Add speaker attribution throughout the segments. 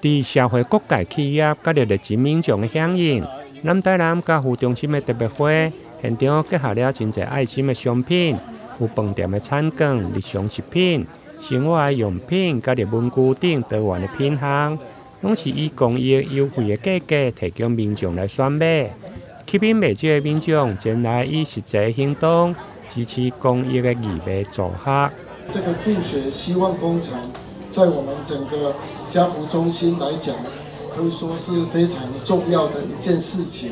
Speaker 1: 佇社會各界企業佮熱情民眾的響應，南台南家扶中心的特賣會現場結合了真濟愛心的商品，有飯店的餐券、日常食品、生活的用品，佮著文具等多元的品項，攏是以公益優惠的價格提供民眾來選買，吸引袂少的民眾前來以實際行動支持公益的義賣助學。
Speaker 2: 這個助學希望工程，在我們整個家扶中心來講，可以說是非常重要的一件事情。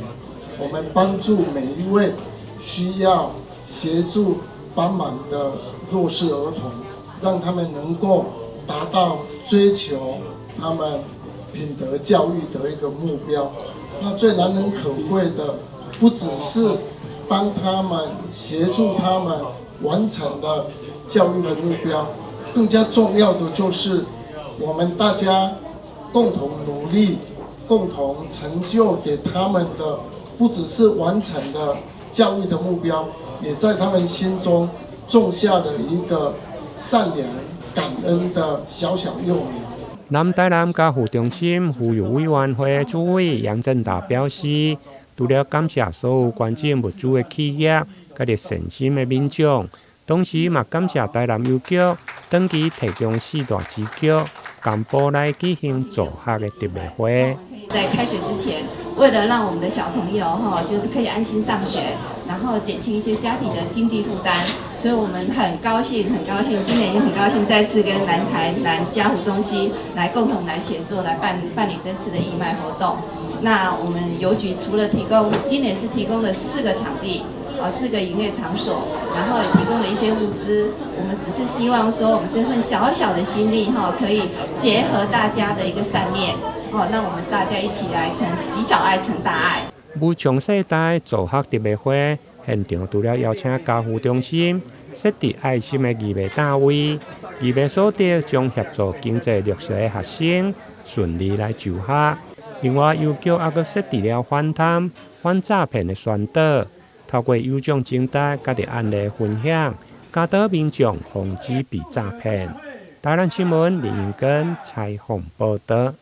Speaker 2: 我們幫助每一位需要協助幫忙的弱勢兒童，讓他們能夠達到追求他們品德教育的一個目標。那最難能可貴的，不只是幫他們協助他們完成了教育的目標，更加重要的就是我們大家共同努力，共同成就給他們的，不只是完成了教育的目標，也在他們心中種下了一個善良感恩的小小幼苗。
Speaker 1: 南台南家扶中心婦幼委員會主委楊振達表示，除了感謝所有捐贈物資的企業，佮著善心的民眾，同時嘛感謝台南郵局長期提供四大支局，共補來舉行助學的特賣會。
Speaker 3: 在開學之前，為了讓我們的小朋友哈就可以安心上學，然後減輕一些家庭的經濟負擔，所以我們很高興，很高興，今年也很高興再次跟南台南家扶中心來共同來協作，來辦理這次的義賣活動。那我們郵局除了提供，今年是提供了四個場地，啊，四個營業場所，然後也提供了一些物資。我們只是希望說，我們這份小小的心力，哈，可以結合大家的一個善念，哦，那我們大家一起來成積小愛成大愛。
Speaker 1: 無窮世代助學特賣會現場，除了邀請家扶中心設置愛心的義賣攤位，義賣所得將協助經濟弱勢的學生順利來就學。另外，郵局猶閣設置了反貪、反詐騙的宣導，透過有獎徵答佮著案例分享，教導民眾防止被詐騙。台南新聞林英根採訪報導。